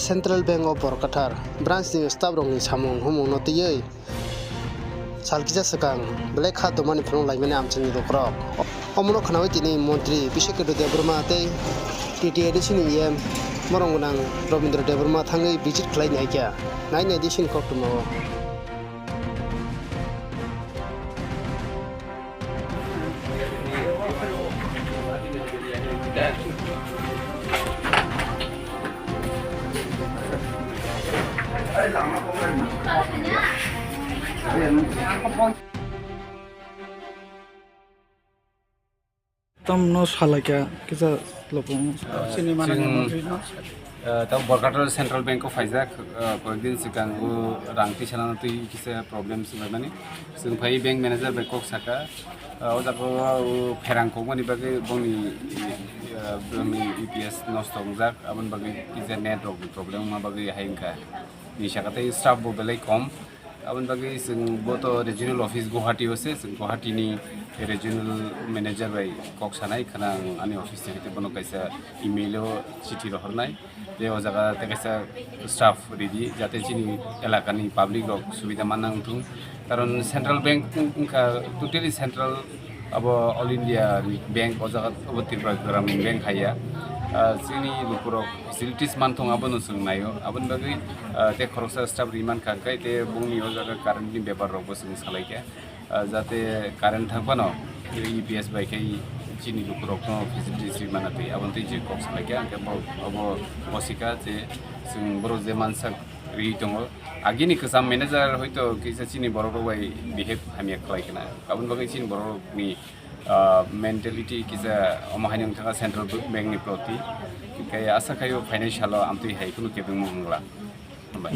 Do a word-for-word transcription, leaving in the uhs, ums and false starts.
Central Bank of Borkathar branch ni staff rokni samung humung no twiwi sal kisa swkang belai kha tongmani phunuk laimani amchaini lukurok. Omono khnaui tini montri Biswa Kedro Debbarma tei T T A D C ni E M morong gwnang Robindra Debbarma thangwi visit khlai naikha. Nai naidi chini koktwma o. Tamno salaikha kisa lopung. Chini manani Chwng, montri no. Ah, tamo Borkathar Central Bank o phaijak, ah, koyekdin swkang o rang tisalano twi kisa problem swbaimani. Chwng phai bank manager bai kok saka, ah, o jaga o pherang kokmani bagwi bongni, ah, bongni U P S nosto wngjak, aboni bagwi kisa net rok problem wngma bagwi hai wngkha. Ni saka tei staff bo belai kom. Aboni bagwi chwng bo to regional office Guwahati o se, chwng Guwahati ni regional manager bai kok sanai khna ang ani office ni hai tei bono kaisa email o chithi rohornai. Tei o jaga tei kaisa staff ridi, jate chini elaka ni public rok subida manna wngthung. Karon Central Bank wng-, wngkha totally central. Abo All India ni bank, o jaga abo Tripura Gramin Bank hai ya. Ah, chini lukurok facilities manthung abono chwng naio. Aboni bagwi, ah, tei khoroksa staff ri mankha, hwnkhe tei bongni o jaga current ni bepar rokbo chwng salaikha. Ah, jate current thang phano U P S bai khai chini lukurokno facilities ri mana twi aboni twi je kok salaikha, hwnkhe bo, obo bosika je chwng borok je mansak ri tongo. Agini kwcham manager hoito kisa chini borok rok bai behave hamya khlai khna. Aboni bagwi chini borok ni, ah, mentality kisa omo haino wng thangkha central bank ni proti. Hinkhe asa khaio financial o amtwi hai kheno kebengma wngla. Hambai.